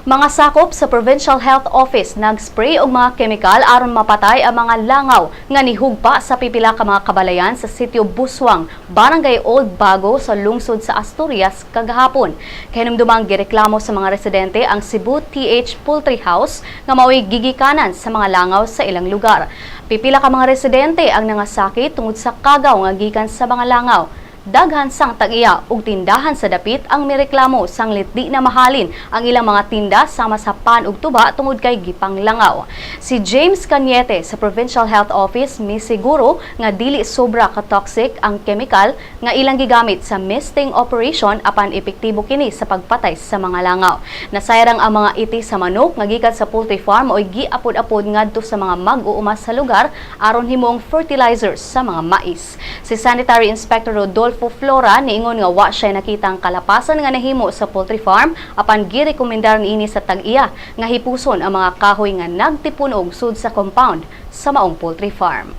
Mga sakop sa Provincial Health Office nag-spray og mga kemikal aron mapatay ang mga langaw nga nihugpa sa pipila ka mga kabalayan sa sitio Buswang, Barangay Old Bago sa lungsod sa Asturias kagahapon. Kahinumdumang gireklamo sa mga residente ang Cebu TH Poultry House nga mao'y gigikanan sa mga langaw sa ilang lugar. Pipila ka mga residente ang nangasakit tungod sa kagaw nga gikan sa mga langaw. Daghan sang tag-iya ug tindahan sa dapit ang mireklamo sanglit di na mahalin ang ilang mga tinda sama sa pan ug tuba tungod kay gipanglangaw. Si James Cañete sa Provincial Health Office misiguro nga dili sobra ka-toxic ang kemikal nga ilang gigamit sa misting operation, apan epektibo kini sa pagpatay sa mga langaw. Nasayrang ang mga iti sa manok nga gikan sa poultry farm oy giapod-apod ngadto sa mga mag-uuma sa lugar aron himong fertilizers sa mga mais. Si Sanitary Inspector Rodolfo Flora niingon nga wa siya nakitang kalapasan nga nahimo sa poultry farm, apan girekomendar niini sa tag-iya nga hipuson ang mga kahoy nga nagtipunog sud sa compound sa maong poultry farm.